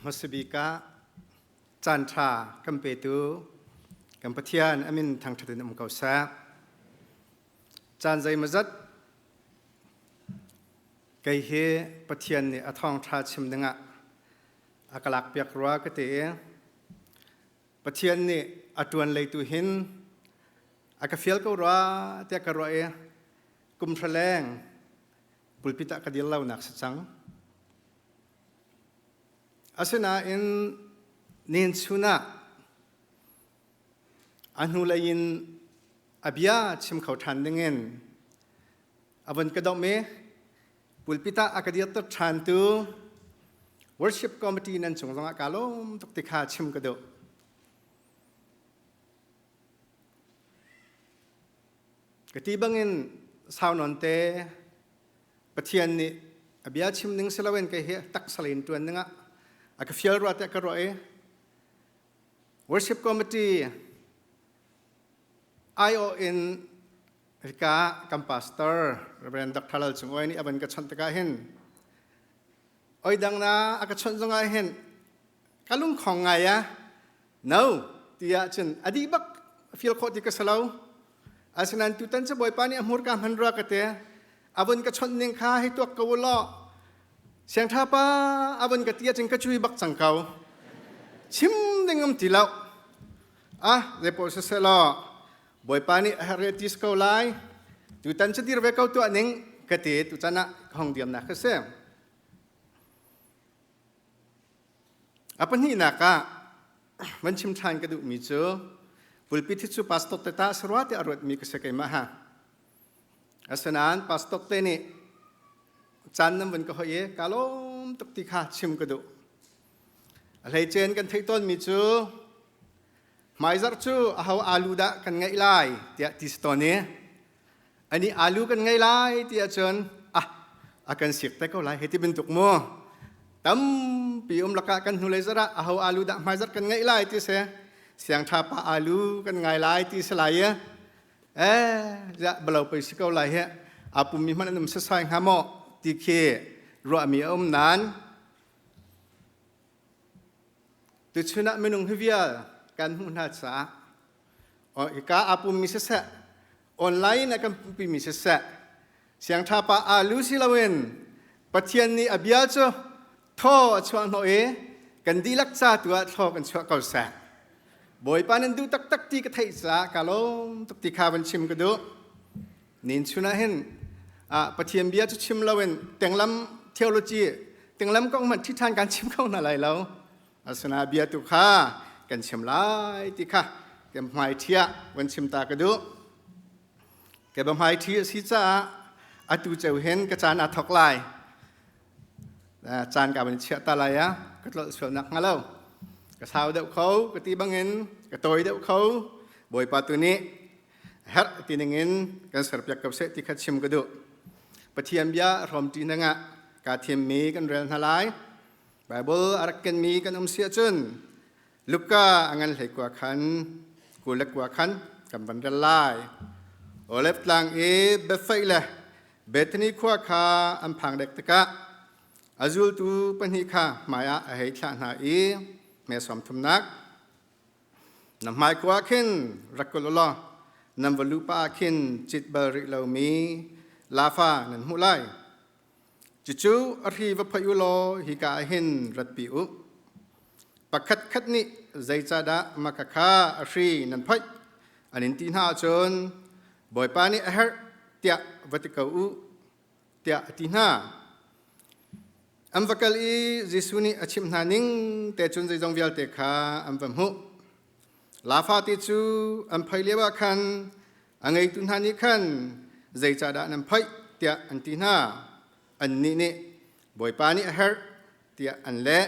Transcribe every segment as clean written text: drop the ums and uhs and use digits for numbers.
Hmasabik ah caanṭha kan petu kan Pathian a min thangṭhat in um ko seh. Caan zeimawzat kei hi Pathian nih a thawngṭha chim dingah a ka lakpiak rua ka ti i Pathian nih a ṭuan lei tu hin a ka fial ko rua tiah ka ruah i kum hra leng pulpit ah ka dir lonak si cang. Asinain nin chun ah a hnulei in a bia chim kho ṭhan dingin a vun ka domh i pulpit ah a ka dirter ṭhantu worship committee nan cung zongah kaa lawm tuk ti kha chim ka duh. Ka ti bangin sau nawn te Pathian nih a bia chim ning si loin kei hi taksa in ṭuan dingah a ka fial rua tiah ka ruah i worship committee aiawh in hika kan pastor Reverend Dr. Lal Cung Oi nih a van ka chawnh tikah hin oi dang na a ka chawnh zongah hin ka lungkhong ngai a no tiah cun a dih bak feel khawh ti ka si lo asinain tutan cu Bawipa nih a hmurka hman rua ka te a vun ka chawnh ning kha hei tuak ko u law siangṭha pa a vun ka ti ahcun ka cui bak cang ko chim ding um ti lo ah zeipaoh siseh law Bawipa nih a herh ti ko lai tutan cu dir ve ko tuah ning ka ti tutan ah ka hong diamnak ka si. A pahnihnak ah van chim ṭhan ka duhmi cu pulpit hi cu pastor te ta sarua te a ruatmi ka si keimah ha. Asinain pastor te nih caan nan vun ka hoi i ka lawm tuk ti kha chim ka duh. A hleicen kan theih tawnmi cu hmaizarh cu aho alu dah kan ngeih lai tiah ti si tawn i ani alu kan ngei lai ti ahcun ah a kan sik te ko lai hei ti bantuk mu tampi um lakah kan hnulei zarh ah aho alu dah hmaizarh kan ngeih lai ti si siangṭha pa alu kan ngai lai ti si lai i eh ja balo pei si ko lai he a pummi hmanh an um sasai hnga maw ti khi ruahmi a um nain tuchun ah minung hi vial kan hmuh hna caah hika aa pummi siseh online a kan pummi siseh siangṭha pa alu si loin Pathian nih a bia cu thaw a chuah hnawh i kan dihlak ca tu ah thaw kan chuah ko seh. Bawipa nan duh taktak ti ka theih caah ka lawm tuk ti kha van chim ka duh. Nin chun ah hin Pathian bia cu chim loin tenglam theology tenglam kong hmanh ṭhi kan chim kho hna lai lo. Asina bia tu kha kan chim lai ti kha kan hmai thiah van chim ta ka duh. Ke ba hmai thi a si caah atu ceu hin ka caan aa thok lai. Caan ka van chiah ta lai a ka tlolh sual nak hnga lo. Ka sau deuh kho ka ti bangin ka tawi deuh kho Bawipa tu nih herh ti ningin kan serpiak ko seh ti kha chim ka duh. Pathian bia hrawm ṭi nangah ka thiammi kan rel hna lai. Baibal a rak kenmi kan um si ahcun Luka a ngan hlei kua khan 29 khan kan van rel lai. Olive tlang i Bethphage le Bethany khua kha an phang dek tikah a zultu pahnih kha hmaiah a hei thlah hna i hme sawm thumnak na hmai khua khin rak kul u law nan va luh pah ah khin cit bal rih lomi lafa nan hmuh lai. Cucu a hri va phoih u law hika ah hin ratpi u. Pakhatkhat nih zeicahdah maka kha a hri nan phoih an in ti hna ahcun Bawipa nih a herh tiah va ti ko u tiah a ti hna. An va kal i Jesuh nih a chimh hna ning te cun zeizong vialte kha an va hmuh. Lafa ti cu an phoi lio ah khan a ngeitu hna nih khan zeicahdah nan phoih tiah an ti hna. Annih nih Bawipa nih a herh tiah an leh.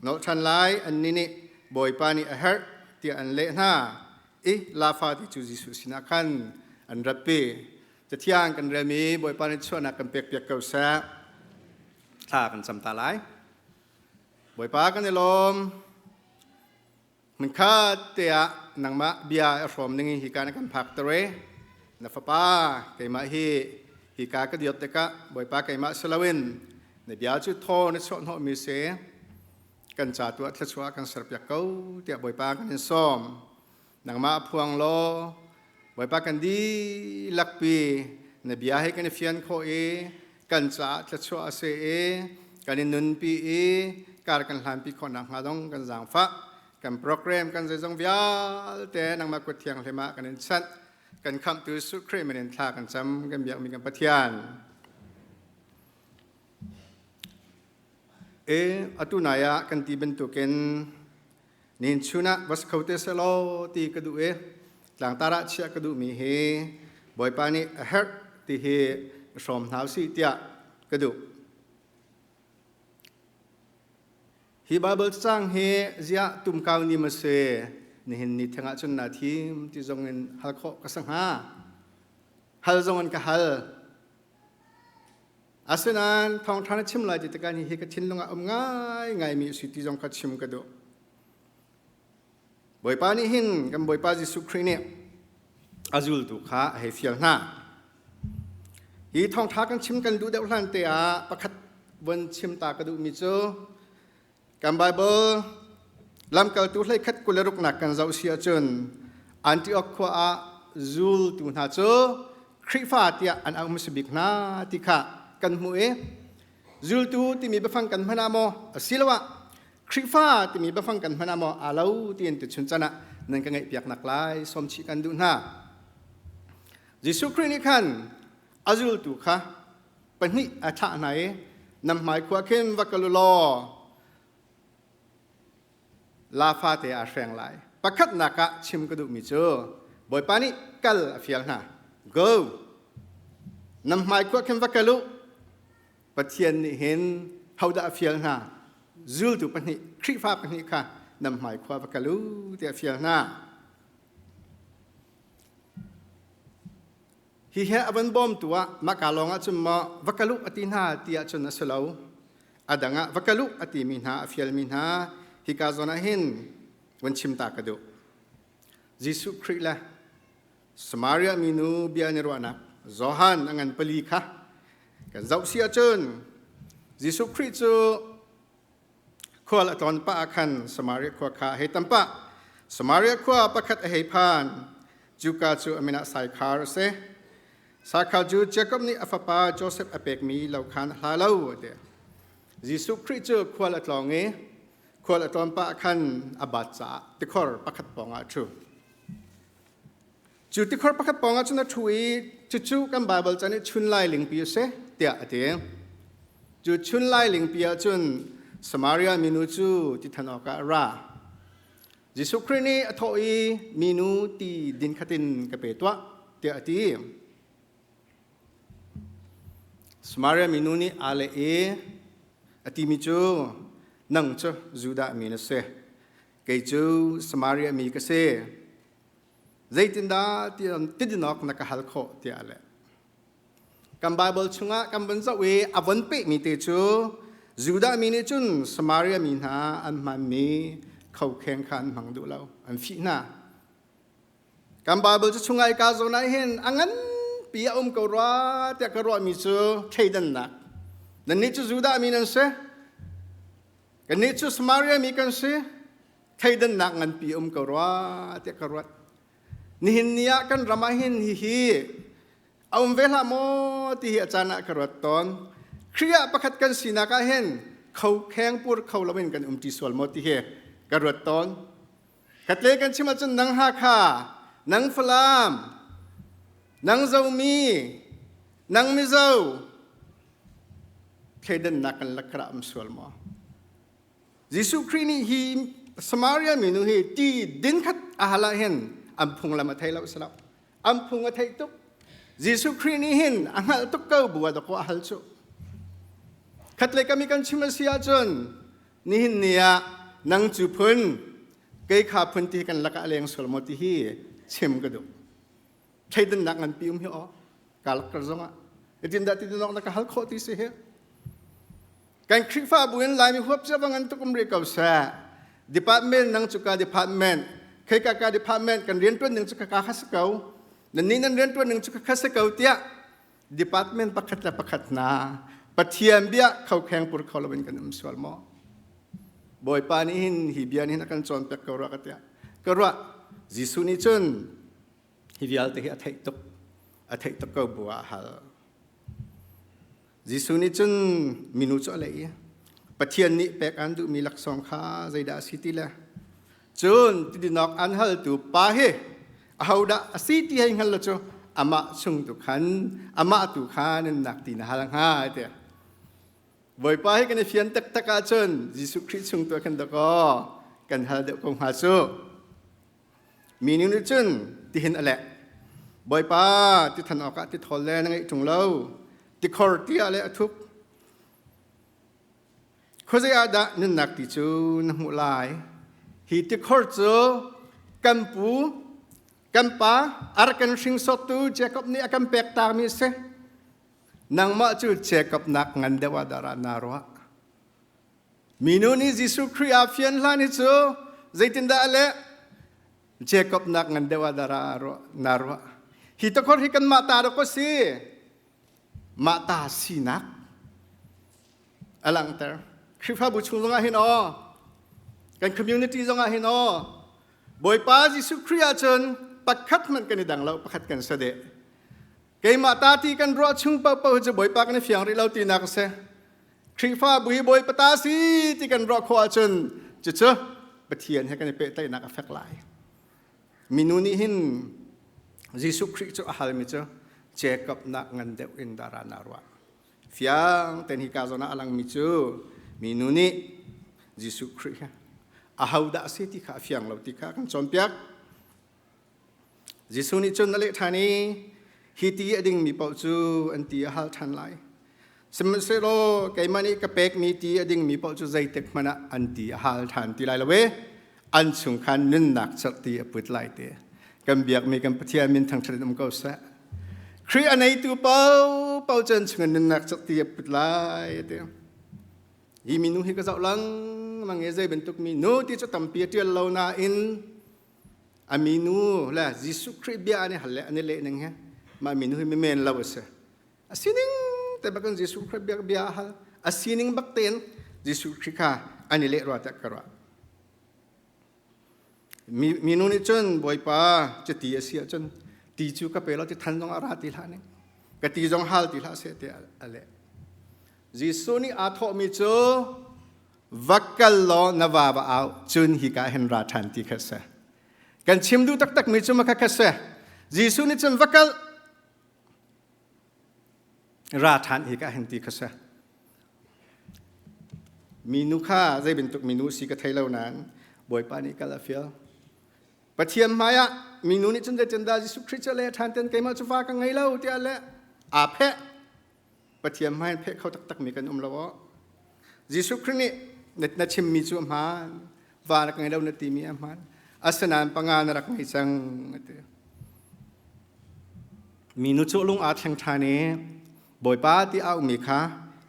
Nolh ṭhan lai annih nih Bawipa nih a herh tiah an leh hna i lafa ti cu Jesuh sinah khan an ratpi. Cathiang kan relmi Bawipa nih chuahnak kan pekpiak ko seh. Thla kan cam ta lai. Bawipa kan i lawm. Hmunkhat te ah nangmah bia a hrawm ding in hika na kan phak ter i na fapa keimah hi hika ka diot tikah Bawipa keimah si loin na bia cu thaw na chuah hnawhmi si. Kan ca tuah thluachuah kan serpiak ko tiah Bawipa kan in sawm. Nangmah phuang law Bawipa kan dihlakpi na bia he kan i fian khawh i kan caah thluachuah a si i kan i nunpi i kar kan hlanpi khawh nakhnga dong kan zaangfah. Kan program kan zeizong vialte nangmah kut thianghlim ah kan in chanh. Kan khamhtu Jesuh Khrih min in thla kan cam kan biakmi kan Pathian. E atu nai ah kan ti bantukin nin chun ah vas kho te selaw ti ka duh i tlangtar ah chiah ka duhmi hi Bawipa nih a herh ti hi hrawm hna usih tiah ka duh. Hi Baibal cacang hi ziah tumkau ni ma si nihin ni theng ah cun naa thim ti zong in hal khawh ka si hnga. Hal zong in ka hal. Asinain thawngṭha na chim lai ti tikah hi ka thinlung ah um ngaingaimi a si ti zong kha chim ka duh. Bawipa nih hin kan Bawipa Jesuh Khrih nih a zultu kha a hei fial hna. Hi thawngṭha kan chim kan duh deuh hlan te ah pakhat von chim ta ka duhmi cu kan Baibal lamkaltu hleikhat 26nak kan zoh si ahcun Antioch khua ah zultu hna cu Khrihfa tiah an auh hmasa bik hna ti kha kan hmuh i zultu timi biafang kan hman ah maw asiloah Khrihfa timi biafang kan hman ah maw aa lo tiin tuchun chan ah nan ka ngaihpiak nak lai sawmchih kan duh hna. Jesuh Khrih nih khan a zultu kha pahnih a thlah hna i nam hmai khua khin va kal u law la fate aa hreng lai. Pakhatnak ah chim ka duhmi cu Bawipa nih kal a fial hna. Go! Nam hmai khua khin va kal u. Pathian nih hin hodah a fial hna? Zultu pahnih, Khrihfa pahnih kha nam hmai khua va kal u tiah a fial hna. Hi he a van bawmtu ah mahka lawng ah cun maw va kal u a ti hna ti ahcun a si lo. A dang ah va kal u a timi hna a fialmi hna hika zawn ah hin van chim ta ka duh. Jesuh Khrih le Samaria minu bia an i ruahnak Johan a ngan pali kha kan zoh si ahcun Jesuh Khrih cu khual a tlawn pah ah khan Samaria khua kha a hei tam pah. Samaria khua pakhat a hei phan. Cuka cu a min ah Saikhar a si. Saikhar cu Jakob nih a fapa Josef a pekmi lo khan a hla lo a ti. Jesuh Khrih cu khual a tlawng i khual a tlawn pah ah khan a bat caah tikhor pakhat pawngah a ṭhu. Cu tikhor pakhat pawngah cun a ṭhu i cucu kan Baibal can i chun lailingpi a si tiah a ti. Cu chun lailingpi ah cun Samaria minu cu ti than awkah a ra. Jesuh Khrih nih a thawh i minu ti din khatin ka pe tuah tiah a ti. Samaria minu nih aa leh i a timi cu nang cu Judah mi na si kei cu Samaria mi ka si. Zeitindah tidin awk na ka hal khawh tiah a leh. Kan Baibal chungah kan vun zoh i a von pehmi te cu Judah mi nih cun Samaria mi hna an hmanmi khokheng kha an hmang duh lo, an fih hna. Kan Baibal cu chungah i ka zawn ah hin a nganpi a um ko rua tiah ka ruahmi cu thleidannak. Nannih cu Judah mi nan si, kannih cu Samaria mi kan si, thleidannak nganpi um ko rua tiah ka ruat. Nihin ni ah kan ram ah hin hihi a um ve hlah maw ti hi a caan ah ka ruat tawn. Khrih ah pakhat kan sinak ah hin kho kheng pur kho loin kan um ṭi sual maw ti hi ka ruat tawn. Khatle kan chim ahcun nang Hakha, nang Falam, nang Zomi, nang Mizo, thleidannak kan lakah um sual maw? Jesuh Khrih nih hi Samaria minu hi ti din khat a hal ah hin an phunglam a thei lo si lo. An phung a theih tuk. Jesuh Khrih nih hin a hngalh tuk ko bu ah dakaw a hal cu. Khatlei kami kan chim a si ahcun nihin ni ah nang cu phun kei kha phun ti kan lakah a leng sual maw ti hi chim ka duh. Thleidannak nganpi um hi aw ka lak zongah itin dah ti na ka hal khawh ti si hi. Kan Khrihfabu in Laimi huap cia bang an tuk um rih ko seh. Department nang cu ka department, khei ka ka department kan riantuan ning cu ka ka kha si ko. Nan nih nan riantuan ning cu ka kha si ko tiah department pakhat le pakhat hna Pathian bia kho kheng pur kho loin kan um sual maw? Bawipa nih hin hi bia nih hin a kan cawnpiak ko rua ka tiah ka ruah. Jesuh nih cun hi vialte hi a theih tuk a theih tuk ko bu ah a hal. Jesuh nih cun minu cu a leh i Pathian nih pek an duhmi laksawng kha zeidah a si ti le cun tidinawk an haltu pa hi ahodah a si ti hei hngal lo cu amah chung tu khan amah tu kha nunnak ti na hal hnga ti. Bawipa hi kan i fian taktak ahcun Jesuh Khrih chung tu khan dakaw kan hal deuh ko hnga cu. Minu nih cun tihin a leh. Bawipa ti than awkah ti thawl le na ngeih ṭung lo. Tikhor ti ah le a thuk. Khuazei ah dah nunnak ti cu na hmuh lai? Hi tikhor cu kan pu, kan pa, a rak kan hringsawttu Jakob nih a kan pek takmi a si. Nangmah cu Jakob nak ngan deuh ah dah naa ruah? Minu nih Jesuh Khrih aa fian hlan hi cu zeitindah a leh? Jacob nak ngan deuh ah dah naa ruah. Hi takhor hi kanmah ta rak si. Mah ta sinak a langhter. Khrihfabu chung zongah hin aw, kan community zongah hin aw, Bawipa Jesuh Khrih ahcun pakhat hmanh kan i dang lo, pakhat kan si deh. Keimah ta ti kan ruah chung paohpaoh cu Bawipa kan i fiang rih lo tinak a si. Khrihfabu hi Bawipa ta si ti kan ruah khawh ahcun cucu Pathian he kan i pehtlaihnak a fek lai. Minu nih hin Jesuh Khrih cu a halmi cu Jacob nak ngan deuh in dara na ruah. Fiang ten hi ka zawn ah a langmi cu minu nih Jesuh Khrih hi ahodah a si ti kha a fiang lo ti kha kan cawnpiak. Jesuh nih cun a leh ṭhan i hi ti a dingmi paoh cu an ti a hal ṭhan lai. Sihmanhsehlaw keimah nih ka pekmi ti a dingmi paoh cu zeitik hmanh ah an ti a hal ṭhan ti lai lo i an chung khan nunnak cerhti a put lai ti. Kan biakmi kan Pathian min thangṭhat in um ko seh. Khrih a neitu paohpaoh cu an chungin nunnak cerhti a put lai a ti. Hi minu hi ka zoh lengmang i zei bantuk minu ti cu tampi a ṭial lo nain A minu le Jesuh Khrih bia an i hal le an i leh ning hi mah minu hi men lo a si. A sining te bak in Jesuh Khrih bia bia a hal. A sining bak tein Jesuh Khrih kha an i leh rua tiah ka ruah. Minu nih cun Bawipa cuti a si ahcun ti cu ka pe lo ti than zong ah ra ti hlah ning. Ka ti zong hal ti hlah seh tiah a leh. Jesuh nih aa thawhmi cu Va kal law na va va au cun hika hin ra ṭhan ti kha si. Kan chim duh taktakmi cu makha kha si. Jesuh nih cun va kal ra ṭhan hika hin ti kha si. Minu kha zei bantuk minu si ka thei lo nain Bawipa nih kal a fial. Pathian hmaiah minu nih cun zeitindah Jesuh Khrih cu le ṭhan ten keimah cu va ka ngei lo tiah le aa pheh. Pathian hmai in pheh kho taktakmi kan um lo aw. Jesuh Khrih nih na chimmi cu a hmaan, va rak ngei lo na timi a hmaan. Asinain panga na rak ngei cang a ti. Minu cu lung aa thleng ṭhan i Bawipa ti a aumi kha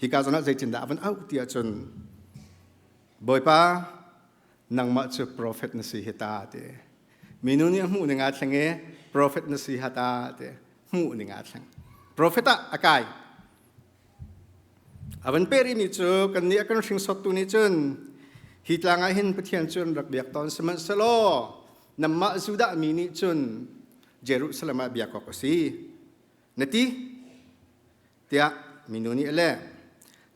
hika zawn ah zeitindah a van auh ti ahcun Bawipa nangmah cu profet na si hi ta ti. Minu nih a hmuh ning aa thleng i profet na si ha ta ti. Hmuh ning aa thleng. Profet ah a kai. A van pe rihmi cu kannih a kan hringsottu nih cun hi tlang ah hin Pathian cu an rak biak tawn sihmanhsehlaw nanmah Judah mi nih cun Jerusalem ah biak awk a si na ti tiah minu nih a leh.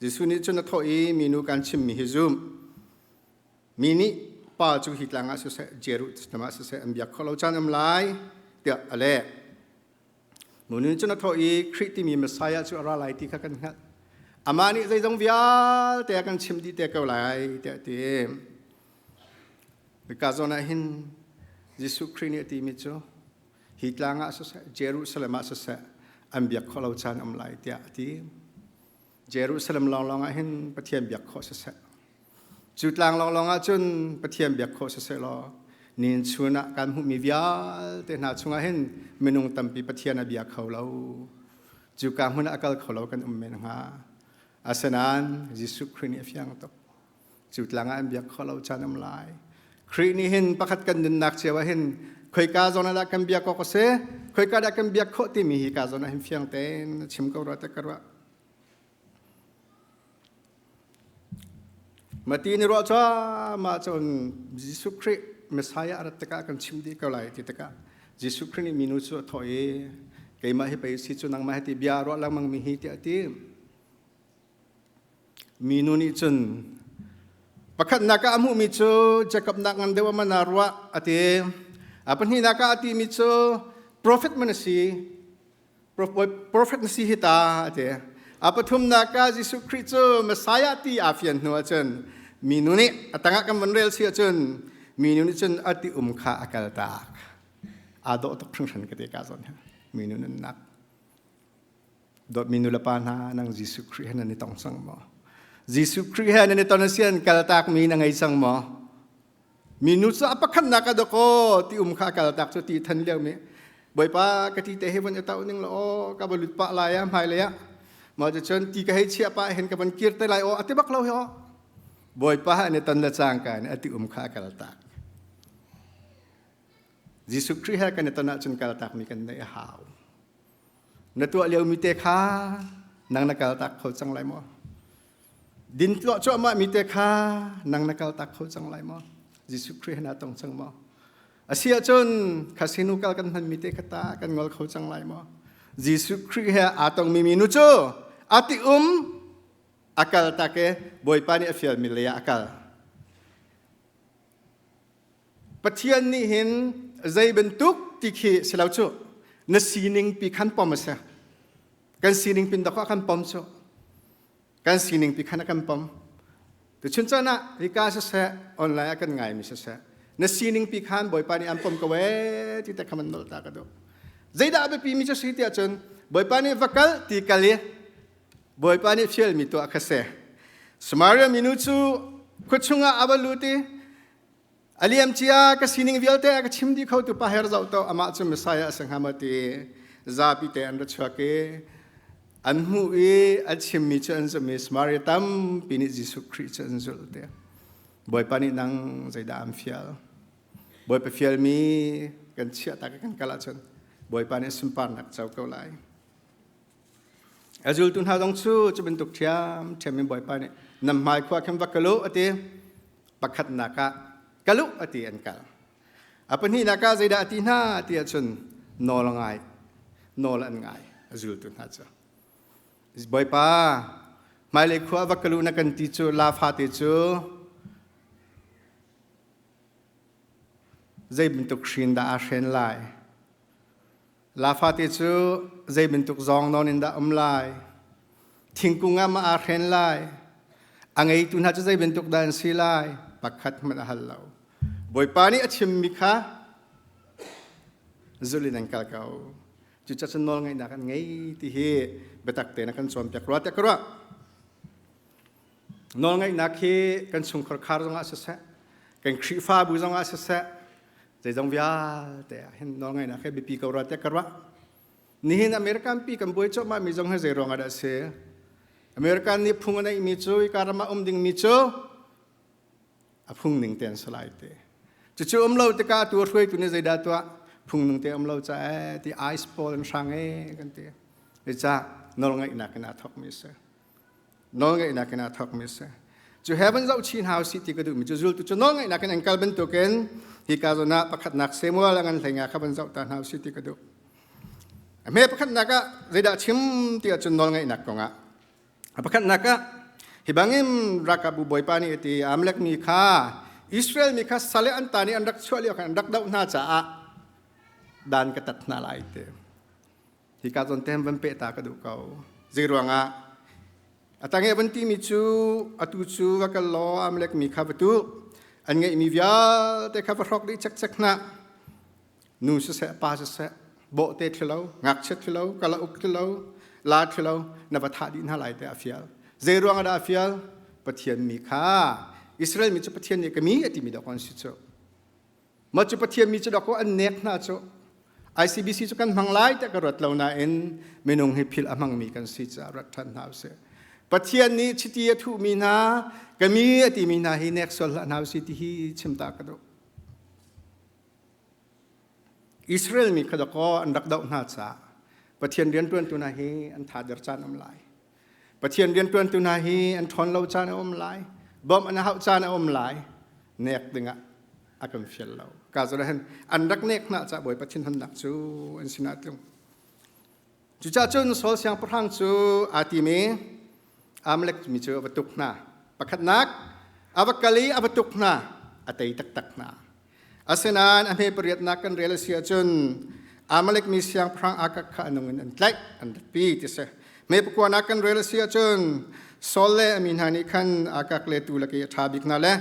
Jesuh nih cun a thawh i minu kan chimmi hi zum. Mi nih pa cu hi tlang ah siseh Jerusalem ah siseh an biak kho lo caan um lai tiah a leh. Munu cun a thawh i Khrih timi Messiah cu a ra lai ti kha kan hngalh. Amah nih zeizong vialte a kan chimh dih te ko lai tiah a ti. Hika zawn ah hin Jesuh Khrih nih a timi cu hi tlang ah siseh Jerusalem ah siseh an biak khawh lo caan um lai tiah a ti. Jerusalem lawnglawng ah hin Pathian biak khawh siseh. Cu tlang lawnglawng ah cun Pathian biak khawh siseh law nin chun ah kan hmuhmi vialte hna chungah hin minung tampi Pathian a bia kho lo. Cuka hmun ah a kal kho lo kan um men hnga. Asinain Jesuh Khrih nih a fiang tuk. Cu tlang ah an biak khawh lo caan um lai. Khrih nih hin pakhat kan nunnak cio ah hin khoika zawn ah dah kan biak awk a si, khoika dah kan biak khawh timi hi ka zawn ah hin fiang tein chim ko rua te ka ruah. Mati ni ruah cuahmah cun Jesuh Khrih Messiah a rat tikah kan chim dih ko lai ti tikah Jesuh Khrih nih minu cu a thawh i keimah hi pei si cu nangmah hi ti bia ruah lengmang mi hi tiah a ti. Minu nih cun pakhatnak ah a hmuhmi cu Jacob nak ngan deuh a mana ruah a ti. A pahnihnak ah a timi cu profet man a si. Profet na si hi ta a ti. A pathumnak ah Jesuh Khrih cu Messiah ti aa fian hnu ahcun minu nih a tangah kan van rel si ahcun minu nih cun a ti um kha a kaltak. Aa dawh tuk hringhran ka ti ka zawn minu nunnak. Dawtmi nulepa hna, nang Jesuh Khrih he nan i tong cang maw? Jesuh Khrih he nan i ton a si an kaltakmi na ngei cang maw? Minu cu a pakhatnak a dawkaw ti um kha a kaltak cu ti than lio mi Bawipa ka ti te hi von i tauh ning law aw ka va lut pah lai ah hmailei ah mah cucun ti ka hei chiah pah hin ka von kir te lai aw a ti bak lo hi aw Bawipa an i ton le cangka in a ti um kha a kaltak Jesuh Khrih he kan i ton ahcun kaltakmi kan neih a hau. Na tuah liomi te kha nang na kaltak kho cang lai maw? Din tuah cuahmah mi te kha nang na kaltak kho cang lai maw? Jesuh Khrih he naa tong cang maw? A si ahcun casino kal kan hmanmi te kha ta kan ngol kho cang lai maw? Jesuh Khrih he aa tongmi minu cu a ti um a kal tak i Bawipa nih a fialmi lei ah a kal. Pathian nih hin zei bantuk ti khi si lo cu na sining pi khan pom a si. Kan sining pin dawk ah kan pom cu. Kan sining pi khan a kan pom. Tuchun caan ah hika siseh online ah kan ngaimi siseh na sining pi khan Bawipa nih an pom ko ee ti te kha man nolh ta ka duh. Zeidah a biapi mi cu si tiah cun Bawipa nih va kal ti kal i Bawipa nih fialmi tuah kha si. Samaria minu cu khua chungah a va lut i a liam cia ka sining vialte a ka chim dih kho tu pa her zoh to amah cu Messiah a si hnga maw ti zapi te an ra chuak i an hmuh i a chimmi cu an zumh i Samaria tampi nih Jesuh Khrih cu an zulh te. Bawipa nih nang zeidah an fial? Bawipa fialmi kan chiah tak kan kal ahcun Bawipa nih sunparnak co ko lai. A zultu hna zong cu cu bantuk ṭhiamṭhiam in Bawipa nih nan hmai khua khin va kal u a ti. Pakhatnak ah kal u a ti an kal. A pahnihnak ah zeidah a ti hna ti ahcun nawl a ngai. Nawl an ngai a zultu hna cu. Bawipa hmailei khua va kal u na kan ti cu la fate cu zei bantuk hrin dah aa hren lai? La fate cu zei bantuk zawng nawn in dah um lai? Thingkung ah ma aa hren lai? A ngeitu hna cu zei bantuk dah an si lai? Pakhat hmanh a hal lo. Bawipa nih a chimmi kha zulh in an kal ko. Cucaah cun nawlngaihnak an ngei ti hi biatak tein a kan cawnpiak rua tiah ka ruah. Nawlngaihnak hi kan chungkhar khar zongah siseh, kan Khrihfabu zongah siseh, zeizong vialte ah hin nawlngaihnak hi biapi ko rua tiah ka ruah. Nihin American pi kan buai cuahmah mi zong hi zei ruangah dah a si? American nih phung a neihmi cu hika ram ah um dingmi cu a phung ning te an si lai te. Cucu um lo tikah tu hruaitu nih zeidah tuah? Phung ning te um lo caah ti ice pawl an hrang e kan ti. Zeicah nawlngaihnak in aa thawkmi a si. Nawlngaihnak in aa thawkmi a si. Cu heaven zoh chin hau si ti ka duhmi cu zultu cu nawlngaihnak in an kal bantukin hika zawn ah pakhatnak Samuel a ngan hlei nga kha van zoh ta hna si ti ka duh. A hme pakhatnak ah zeidah chim ti ahcun nawlngaihnak kongah. A pakhatnak ah hi bangin ralkapbu bawipa nih a ti Amalek mi kha Israel mi kha sal an ta nih an rak chuah lio khan an rak doh hna caah dan ka tat hna lai ti. Hika zawn te van peh ta ka duh ko. Zei ruangah a tang i van timi cu atu cu va kal law Amalek mi kha va tu an ngeihmi vialte kha va hrawk dih cekcek hna. Nu siseh pa siseh bawhte thilo ngakchia thilo kalauk thilo la thilo na va thah dih hna lai te a fial. Zei ruangah dah a fial? Pathian mi kha Israel mi cu Pathian nih ka mi a timi dawk an si cu. Mah cu Pathian mi cu dawkaw an nek hna cu ICBC cu kan hmang lai tiah ka ruat lo nain minung hi philh a hmangmi kan si caah ruat ṭhan hna usih. Pathian nih chiti a thuhmi hna ka mi a timi hna hi nek sual hlah hna usih ti hi chim ta ka duh. Israel mi kha dawkaw an rak doh hna caah Pathian rianṭuantu hna hi an thader caan um lai. Pathian rianṭuantu hna hi an ṭhawn lo caan a um lai. Bawmh an hauh caan a um lai. Nek dingah a kan fial lo. Ka zara hin an rak nek hna ca Bawipa thinhunnak cu an sinah tlung. Cucaah cun Saul siangpahrang cu aa tim i Amalek mi cu a va tuk hna. Pakhatnak, a va kal i a va tuk hna, a tei taktak hna. Asinain a hme pariatnak kan rel a si ahcun Amalek mi siangpahrang Agag kha a nung in an tlaih, an ratpi ti si. Hme pakuanak kan rel a si ahcun Saul le a mi hna nih khan Agag le tuu lak i a ṭha bik hna le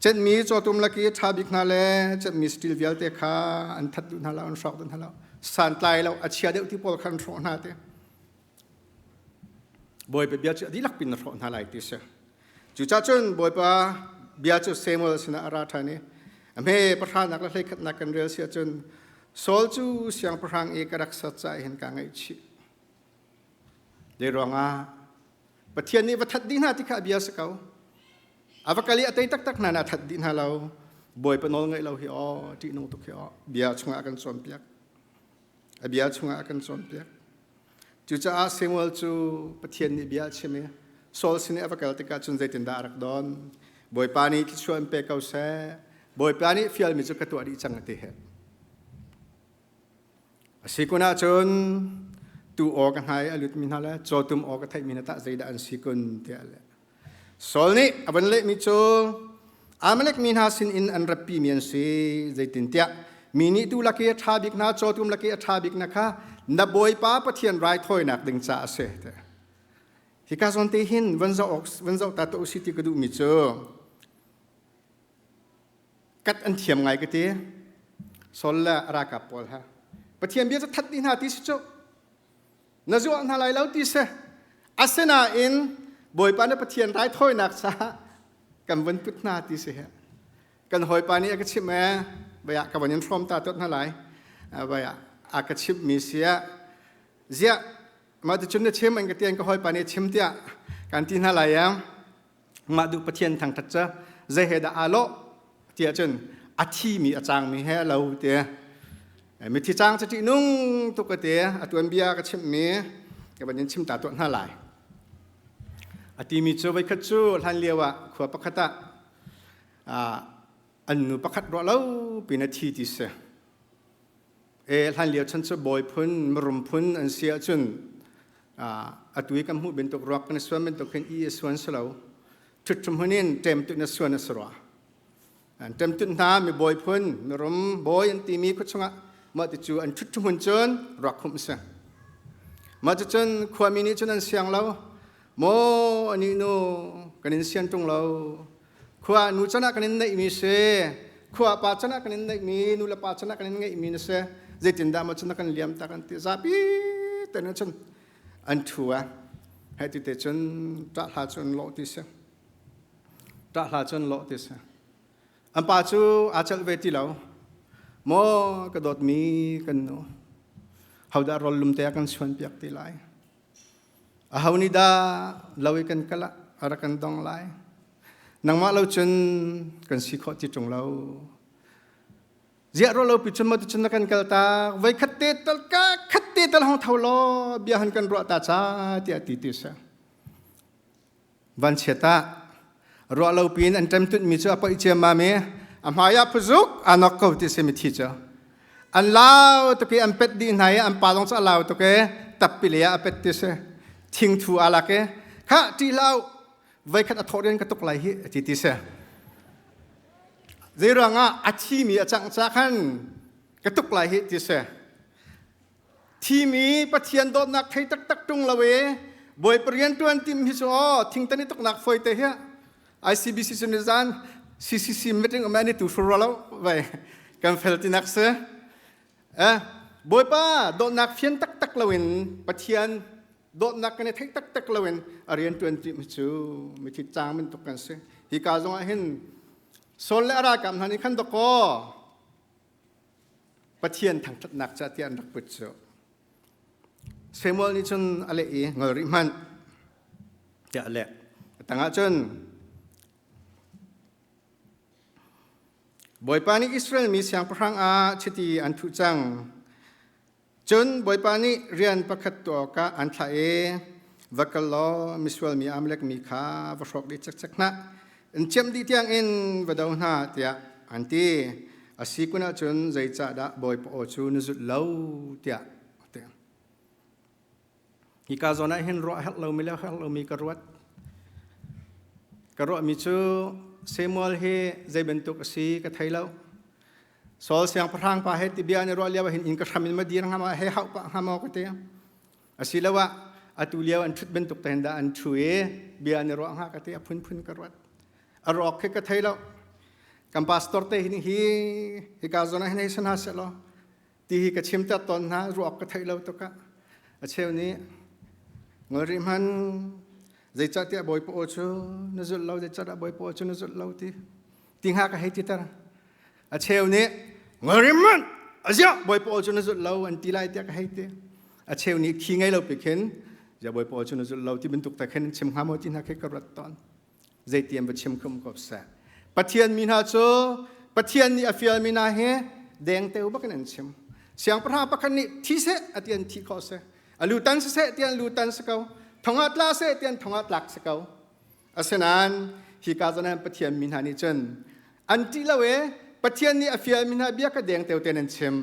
cenhmi cawtum lak i a ṭha bik hna le cenhmi saṭil vialte kha an that duh hna lo, an hrawk duh hna lo. Santlai lo, a chia deuh ti pawl kha an hrawh hna ti. Bawipa bia cu a dihlak pin na hrawh hna lai ti si. Cucaah cun Bawipa bia cu Samuel sinah a ra ṭhan i a hme pahranak le hleikhatnak kan rel si ahcun Saul cu siangpahrang i ka rak ser caah hin kaa ngaihchih. Zei ruangah Pathian nih va that dih hna ti kha a bia si ko. A va kal i a tei taktak hna na that dih hna lo. Bawipa nawl ngaih lo hi aw ṭihnung tuk hi aw bia chungah a kan cawnpiak. A bia chungah a kan cawnpiak. Cucaah Samuel cu Pathian nih bia a chim i Saul sin i a va kal tikah cun zeitindah a rak don? Bawipa nih thluachuah in pe ko seh. Bawipa nih fialmi cu ka tuah dih cang a ti he. A si kun ahcun tu aw ka hnai a lutmi hna le cawtum aw ka theihmi hna tah zeidah an si kun tiah a leh. Saul nih a van lehmi cu Amalek mi hna sinin an ratpimi an si. Zeitintiah mi nih tuu lak i a ṭha bik hna, cawtum lak i a ṭha bik hna kha na Bawipa Pathian raithawinak ding caah a si. Hika zawn te hin van zoh awk van zoh ta tuah usih ti ka duhmi cu kat an thiam ngai ka ti. Saul le a ralkap pawl ha Pathian bia cu that dih hna ti si cu. Na zuah hna lai lo ti si. Asinain Bawipa na Pathian raithawinak caah kan vun put hna ti si he. Kan hawipa nih a ka chimh ee, baya ka van in hrawm ta tuat hna lai. Baya a ka chimh mi sia ziah mah ti cun na chim an ka ti an ka hawipa nih chim tiah kan ti hna lai ya. Mah duh Pathian thangthat cu zei he dah aa lawh tiah cun a thimi a cangmi he a lo ti. Mithi cang cu ṭihnung tuk a ti. A tuanbia ka chimhmi ka van in chim ta tuah hna lai. A timi cu voikhat cu hlan lio ah khua pakhat ah an nu pakhat ruah lo pin a thi ti si. E hlan lio chan cu bawi phun, mirum phun an si ahcun atu i kan hmuh bantuk ruak kan i suan bantuk hin i a suan si lo. Ṭhutṭhum hun in ṭemtunh a suan a si rua. An ṭemtunh hna mi bawi phun, mirum bawi an timi khua chungah mah ti cu an ṭhutṭhum hun cun ruak khumh a si. Mah cucun khuami nih cun an siang lo. Maw anih nu kan in sian ṭung lo. Khua nu can ah kan in neihmi si. Khua pa can ah kan in neihmi, nu le pa can ah kan in ngeihmi na si. Zeitindah maw cun na kan liam ta kan ti. Zapi tein cun an ṭhu a. Hei ti te cun ṭah hla cu an lawh ti si. Ṭah hla cu an lawh ti si. An pa cu aa celh ve ti lo. Maw ka dawtmi kan nu, hodah rawl lum te a kan chuanpiak ti lai? Aho nih dah lo i kan kal ah a rak kan dong lai? Nangmah lo cun kan si khawh ti ṭung lo. Ziah ro lo pi cun maw cun na kan kal tak voi khat te tal ka khat te tal hong tho law bia han kan ruah ta ca tiah ti ti si. Vanchiat ah ruah lo piin an ṭemtunh mi cu a poih ciammam i a hmai ah phuzuk aa nok ko ti si mithi cu. An lau tuk i an pet dih hna i an pa zong cu a lau tuk i tappi lei ah a pet ti si. Thingthu aa lak i khah ṭih hlah u voikhat a thawh rian ka tuk lai hi a ti ti si. Zei ruangah a thimi a cangh ca khan ka tuk lai hi ti si. Thimi Pathian dawtnak thei taktak ṭung lo i Bawipa rian ṭuan tim hi cu aw thingtan i tuknak fawi te hi ICBC cu nizan CCC meeting um ani tu hru lo vai kan fel tinak si. Eh, Bawipa dawtnak fian taktak loin Pathian dawtnak kan i theih taktak loin a rian ṭuan tim hi cu mithi cang bantuk kan si. Hi ka zong ah hin Saul le a ralkap hna nih khan dakaw Pathian thangṭhatnak ca tiah an rak put cu. Samuel nih cun a leh i ngol rih hmanh tiah a leh. A tangah cun Bawipa nih Israel mi siangpahrang ah chiti an thuh cang. Cun Bawipa nih rian pakhat tuah awkah an thlah i. Va kal law misual mi Amalek mi kha va hrawk dih cekcek hna. In ciamh dih tiangin va do hna, tiah an ti. A si kun ahcun zeicahdah Bawipa aw cu na zulh lo, tiah a ti. Hika zawn ah hin ruah herh lomi le herh lomi ka ruat. Ka ruahmi cu Samuel hi zei bantuk a si ka thei lo. Saul siangpahrang pa he ti bia an i ruah lio ah hin inn ka hram in ma dir hnga maw, he hauh pah hnga maw ka ti. Asiloah atu lio an ṭhut bantuk te hin dah an ṭhu i bia an i ruah hnga ka ti, a phunphun ka ruat. A rawk khi ka thei lo. Kan pastor te hin hi hika zawn ah hin hei si hna seh law ti hi ka chimter tawn hna ruak ka theih lo tuk ah a cheu nih ngol rih hman zeicahtiah Bawipa aw cu na zulh lo zeicahdah Bawipa aw cu na zulh lo ti ti hnga ka hei titer a cheu nih ngol rih hman aziah Bawipa aw cu na zulh lo an ti lai tiah ka hei ti a cheu nih khi ngei lo pi khin ziah Bawipa aw cu na zulh lo ti bantuk te khin chim hnga maw ti hna khi ka ruat tawn zeiti an va chim khum ko seh Pathian mi hna cu Pathian nih a fialmi hna hi dengteo bakin an chim siangpahrang pakhat nih thi seh a ti an thi khawh seh a lutan siseh ti an lutan si ko thongah tla seh ti an thongah tlak si ko asinain hika zawn Pathian mi hna nih cun an ṭih lo e Pathian nih a fialmi hna bia ka dengteo ten an chim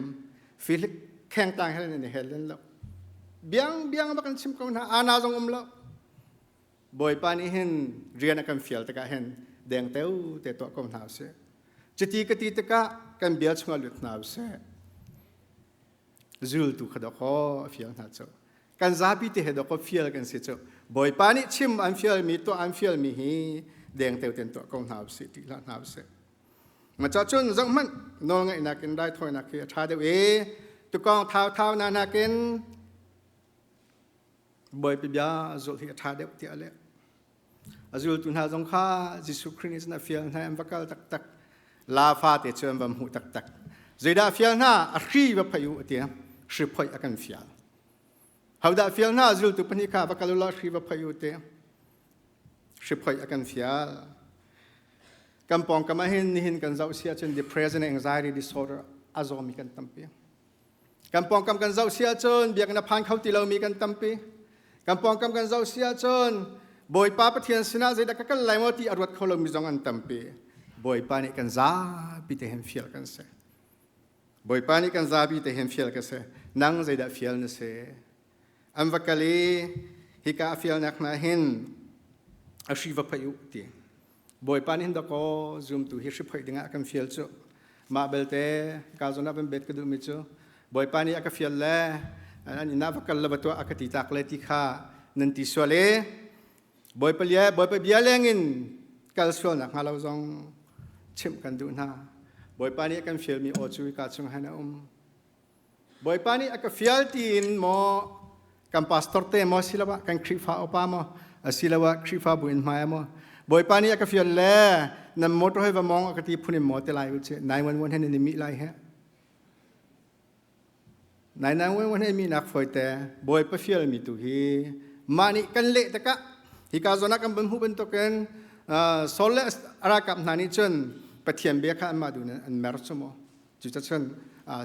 filik khengtlang hel in hel len lo biang biang bak an chim ko hna ana zong um lo Bawipa nih hin rian a kan fial tikah hin dengteo te tuah ko hna usih. Cuti ka ti tikah kan bia chungah lut hna usih. Zultu kha dawkaw a fial hna cu. Kan zapi te he dawkaw fial kan si cu. Bawipa nih chim an fialmi tuah an fialmi hi dengteo ten tuah ko hna usih ti hlah hna usih. Maca cun zohhmanh nawlngaihnak in raithawinak hi a ṭha deuh i tukawng thau thau na nakin Bawipa bia zulh hi a ṭha deuh tiah a leh. A zultu hna zong kha Jesuh Khrih nih cun a fial hna an va kal taktak. La fate cu an va hmuh taktak. Zeidah a fial hna? A hri va phaih u a ti. Hri phoih a kan fial. Hodah fial hna? Zultu pahnih kha va kal u law hri va phoih u ti. Hri phoih a kan fial. Kan pawngkam ah hin nihin kan zoh si ahcun depression and anxiety disorder a zawmi kan tampi. Kan pawngkam kan zoh si ahcun biakinn a phan kho ti lomi kan tampi. Kan pawngkam kan zoh si ahcun Bawipa Pathian sinah zeidah ka kal lai maw ti a ruat kho lomi zong an tampi. Bawipa nih kan zapi te hin fial kan si. Bawipa nih kan zapi te hin fial ka si. Nang zeidah fial na si? An va kal i hika a fialnak hna hin a hri va phaih u ti. Bawipa nih hin dakaw zumtu hi hriphoih dingah a kan fial cu. Mah belte ka zawn ah van bet ka duhmi cu Bawipa nih a ka fial le an inn ah va kal le va tuah a ka ti tak le ti kha nan ti sual i Bawipa lia Bawipa bia lengin kal sualnak hnga lo zong chimh kan duh hna. Bawipa nih a kan fialmi aw cu ka chung han a um. Bawipa nih a ka fial tiin maw kan pastor te maw siloah kan Khrihfa upa maw asiloah Khrihfabu in hmai maw Bawipa nih a ka fial le nan motor hoi va mong a ka ti phun in maw te lai u ci 911 he nan i mih lai he 911 he mi nak foi te Bawipa fial mi tu hi mah nih kan leh takah hika zawn ah kan ban hmuh bantukin Saul le arakap hna nih cun Pathian bia kha anmah duh in an mer cu maw Cucacun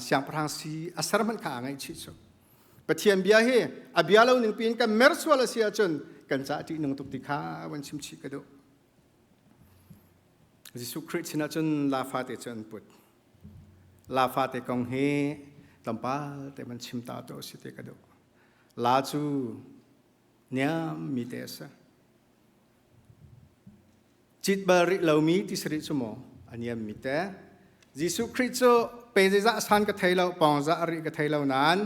siangpahrang si a ser hmanh kha aa ngaihchih cu. Pathian bia hi a bia lo ning piin kan mer sual a si ahcun kan caah ṭihnung tuk ti kha van chim chih ka duh. Jesuh Khrih sin ahcun la fate cu an put. La fate kong hi tlawmpal te van chim ta to si te ka duh. La cu niam mi te a si. Cit bal rih lomi ti si rih cu maw a niammi te. Jesuh Khrih cu pe zeizah san ka thei lo, pawng zah a rih ka thei lo nain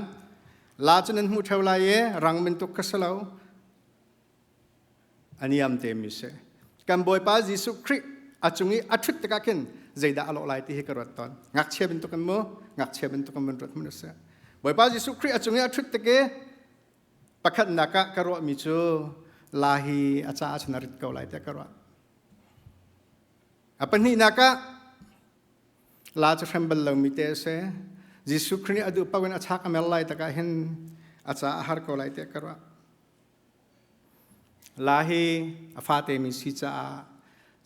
la cu nan hmuh ṭheo lai i rang bantuk ka si lo. A niam te mi si. Kan Bawipa Jesuh Khrih a cung i a ṭhut tikah khin zeidah a lawh lai ti hi ka ruat tawn. Ngakchia bantuk in mu, ngakchia bantuk in mun ruat hmanh usih. Bawipa Jesuh Khrih a cung i a ṭhut tik i Pakhatnak ah ka ruahmi cu la hi a caah cun a rit ko lai tiah ka ruah. A pahnihnak ah la cu hrem bal lomi te a si. Jesuh Khrih nih a duh paoh in a chak a mer lai takah hin a caah a har ko lai tiah ka ruah. La hi a fate mi si caah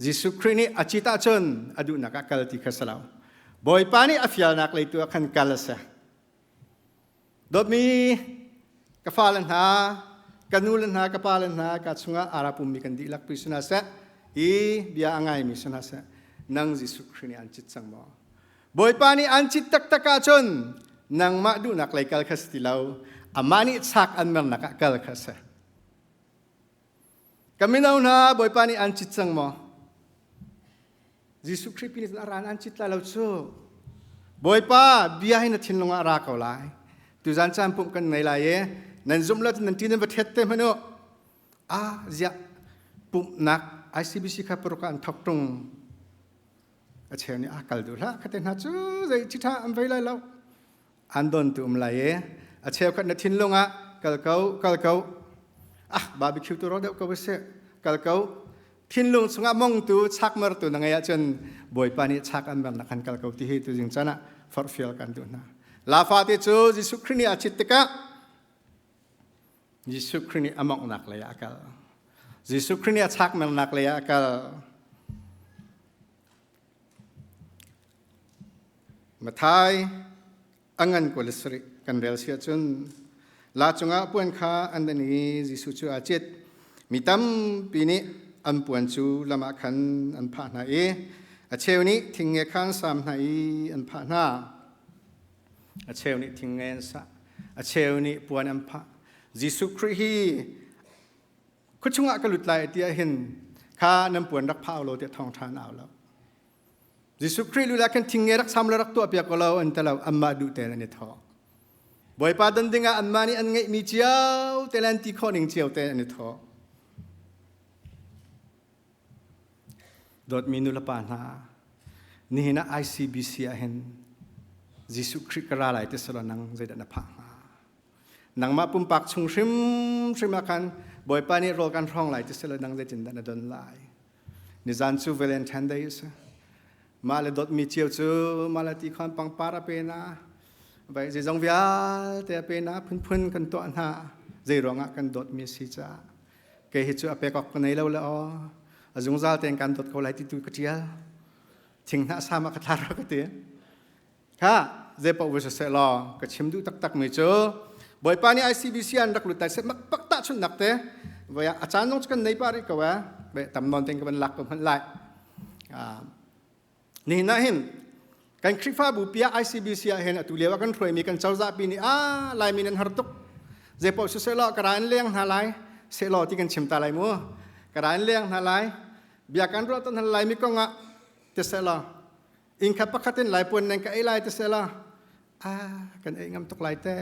Jesuh Khrih nih a cit ahcun a duhnak ah kal ti kha si lo. Bawipa nih a fialnak lei tu ah khan kal a si. Dawtmi ka fale hna, Ka nu le hna, ka pa le hna, ka chungah ara pummi kan dihlak pi sina seh, i bia a ngaimi sina seh, nang Jesuh Khrih nih an cit cang maw? Bawipa nih an cit taktak ahcun nangmah duhnak lei kal kha si ti lo, amah nih chak an mernak ah kal kha si. Ka mino hna, Bawipa nih an cit cang maw? Jesuh Khrih pi nih a ran an cit lai lo cu. Bawipa bia hi na thinlung ah ra ko lai. Tuzan caan pumh kan ngei lai i nan zumh lo nan ti nan va thet te hmanh u. Ah ziah pumhnak ICBC kha paruk ah an thok tung. A cheu nih a kal duh hlah khate hna cu zei chitha an vei lai lo. An don tu um lai i a cheukhat na thinlung ah kal ko kal ko ah barbecue tu ro deuh ko sih kal ko thinlung chungah mongtu chakmertu na ngei ahcun Bawipa nih chak an mernak han kal ko ti hi tuzing caan ah forhfial kan duh hna. Lafa te cu Jesuh Khrih nih a chit tikah Jesuh Khrih nih a monghnak lei ah a kal. Jesuh Khrih nih a chak mernak lei ah a kal. Mathai a ngan 27 kan rel si ahcun la cungah puan kha an dan i Jesuh cu aa cit. Mi tampi nih an puan cu lam ah khan an phah hna i a cheu nih thingnge kha an sam hna i an phah hna. A cheu nih thingnge an sah, a cheu nih puan an phah. Jesuh Khrih hi khuachung ah ka lut lai ti ah hin kha nan puan rak phah lo tiah thawngṭha an au lo. Jesuh Khrih lu khan thingnge rak sam le rak tuah piak lo an ti lo anmah duh tein an i thawh. Bawipa don dingah anmah nih an ngeihmi cio te le an ti khawh ning cio te an i thawh. Dawtmi nu le pa hna, nihin ah ICBC ah hin Jesuh Khrih ka ra lai ti selaw nang zeidah na phah hnga? Nangmah pumpak chung hrimhrim ah khan Bawipa nih rawl kan hrawng lai ti selaw nang zeitindah na don lai? Nizan cu Valentine Day a si. Mah le dawtmi cio cu mah le ti khan pangpar a pe na, vai zeizong vialte a pe na, phunphun kan tuah hna. Zei ruangah kan dawtmi a si caah. Kei hi cu a pek awk ka nei lo le aw. A zungzal tein kan dawt ko lai ti tu ka ṭial. Thinghnah sam ah ka thlar ka ti. Kha zeipaoh va siseh law ka chim duh taktak mi cu Bawipa nih ICBC an rak lut lai seh mak pak tahchunhnak te voi ah a caan zong cu kan nei pah rih ko eh tam nawn ten ka van lak ko hmanh lai. Nihin ah hin kan Khrihfabu pi ah ICBC ah hin atu lio ah kan hruaimi kan cozah pi nih a Laimi nan har tuk zeipaoh siseh law ka ra in leng hna lai seh law ti kan chim ta lai mu ka ra in leng hna lai bia kan ruah ton hna lai mi kong ah ti seh law inn khat pakhat in lai puan nan ka ei lai ti seh law ah kan ei ngam tuk lai te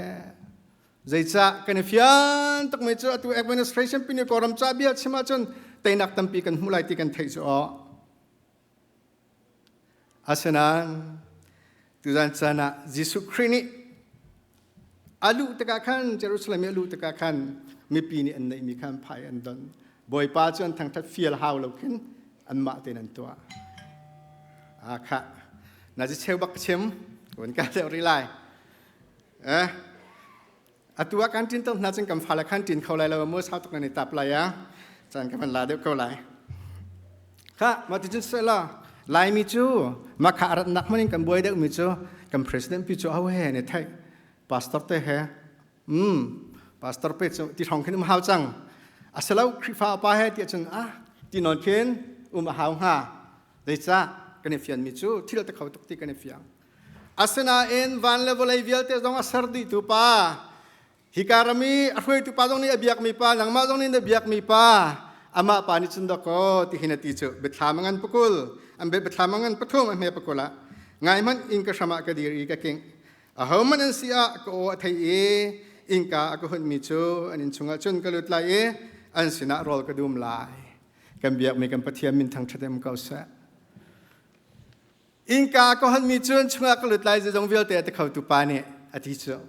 zeicah kan i fian tuk mi cu atu administration pin i kawlram ca bia chim ahcun teinak tampi kan hmu lai ti kan theih cu aw asinain tuzan caan ah Jesuh Khrih nih a luh tikah khan Jerusalem i a luh tikah khan mipi nih an neihmi kha an phai an don Bawipa cu an thangthat fial hau lo khin anmah tein an tuah a kha na ji cheu bak chim kun ka deuh rih lai eh atu ah kan tin tok hna cun kan fale khan tin kho lai lo mu sau tuk nan i tap lai a chan ka van la deuh ko lai kha ma ti cun se la laimi cu makha arat nak hman in kan buai deuh mi cu kan president pi cu au he ne thai pastor te he pastor pe cu ti thong khin um hau cang asalo khrifa pa he ti cun ah ti non khin um a hau hnga zeicah kan i fian mi cu thil te kho tuk ti kan i fiang asinain van le vawlei vialte zong a ser dih tu pa hika ram i a hruaitu pa zong nih a biakmi pa nangmah zong nih na biakmi pa amah pa nih cun dakaw ti hin a ti cu biathlam a ngan pakul an biathlam a ngan pathum a hme pakul ah ngai hmanh inn ka hram ah ka dir i ka king Ahohmanh an si ah ka aw a thei i innka a ka hunmi cu an inn chungah cun ka lut lai i an sinah rawl ka dum lai. Kan biakmi kan Pathian min thangṭhat um ko seh. Innka ka honmi cun chungah ka lut lai zeizong vialte a ti khotu pa nih a ti cu.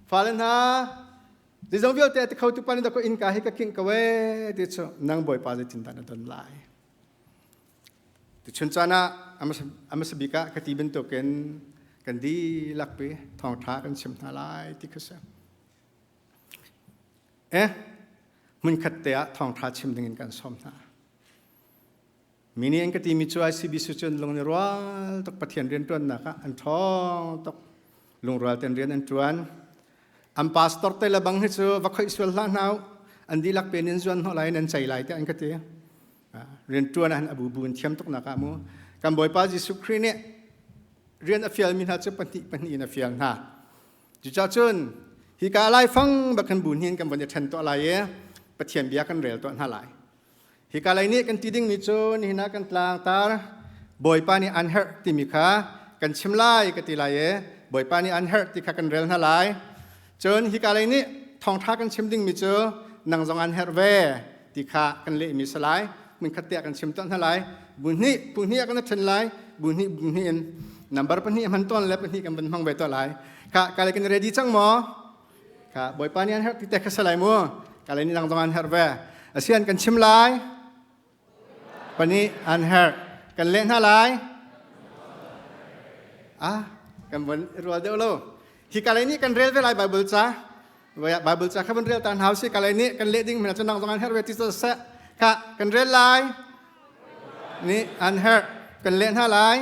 Fale hna, zeizong vialte a ti khotu pa nih dakaw innka hi ka kingh ko ee ti cu nang Bawipa zeitindah na don lai. Tuchun caan ah a hmasa bik ah ka ti bantukin kan dihlak pi thawngṭha kan chim hna lai ti kha si. Eh, hmunkhat te ah thawngṭha chim dingin kan sawm hna. Mi nih an ka timi cu ICBC cun lung ni rual tuk Pathian rianṭuannak ah an ṭhawng tuk. Lungrual ten rian an ṭuan. An pastor te le bang hi cu va khoih sual hlah hna u. An dihlak pen in zuan hnawh lai nan cei lai tiah an ka ti. Rianṭuan ah hin a bubu in thiam tuk nak ah mu. Kan Bawipa Jesuh Khrih nih rian a fialmi hna cu pahnih pahnih in a fial hna. Cucacun hika laifang bak kan bu hnin kan von i ṭhen tuah lai i Pathian bia kan rel tuah hna lai. Hika lei nih kan ti dingmi cu nihin ah kan tlangtar Bawipa nih an herh timi kha kan chim lai ka ti lai i Bawipa nih an herh ti kha kan rel hna lai. Cun hika lei nih thawngṭha kan chim dingmi cu nang zong an herh ve ti kha kan lehmi si lai. Hmunkhat te ah kan chim tuah hna lai. Bu hnih bu hnih ah kan ṭhen lai. Bu hnih bu hnih in number pahnih hman tawn le pahnih kan van hmang ve tuah lai. Kha ka kan ready cang maw? Kha Bawipa nih an herh ti te kha si lai mu. Ka lei nih nang zong an herh ve. Asian kan chim lai. Pahnih an herh. Kan leh hna lai. Ah, kan von rual deuh lo. Hi ka lei nih kan rel ve lai Bible ca. Bible ca kha van rel ta hna usih. Ka lei nih kan leh ding hmanh cu nang zong an herh ve ti seh. Kha kan rel lai. Nih an herh. Kan leh hna lai.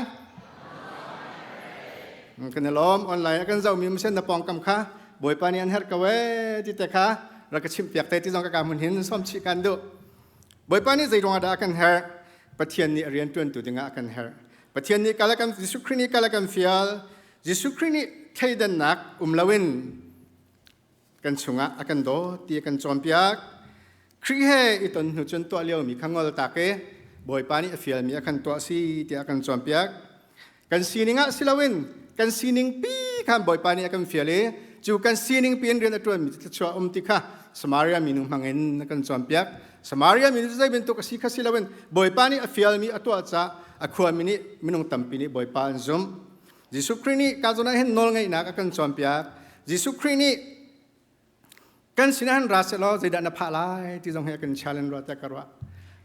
Kan i lawm online ah kan zohmi um sen na pawngkam kha Bawipa nih an herh ko ee ti te kha rak ka chimh piak te ti zong ka ka hmun hin sawm chih kan duh. Bawipa nih zei ruangah dah a kan herh? Pathian nih rian ṭuantu dingah a kan herh. Pathian nih kal a kan Jesuh Khrih nih kal a kan fial. Jesuh Khrih nih thleidannak um loin kan chungah a kan dawt ti a kan cawnpiak. Khrih he i ton hnu cun tuah liomi kha ngol tak i Bawipa nih a fialmi a kan tuah si tiah a kan cawnpiak. Kan sining ah si loin kan sining pi khan Bawipa nih a kan fial i cu kan sining pi in rian a ṭuanmi thluachuah um ti kha Samaria minu hmangin a kan cawnpiak. Samaria minu cu zei bantuk a si kha si loin Bawipa nih a fialmi a tuah caah a khuami nih minung tampi nih Bawipa an zumh. Jesuh Khrih nih ka zawn ah hin nawlngeihnak a kan cawnpiak. Jesuh Khrih nih kan sinah hin ra sehlaw zeidah na phah lai ti zong hi a kan challenge rua tiah ka ruah.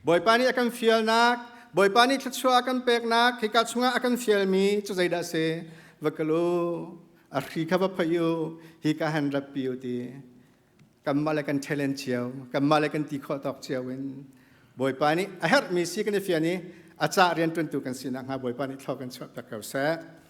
Bawipa nih a kan fialnak, Bawipa nih thluachuah a kan peknak, hika chungah a kan fialmi cu zeidah a si? Va kal u, a hri kha va phoih u, hika han ratpi u ti. Kanmah le kan challenge cio, kanmah le kan ti khawh tawk cio in Bawipa nih a herhmi si kan i fian i a cah rianṭuantu kan si nakhnga Bawipa nih thlaw kan chuah piak ko seh.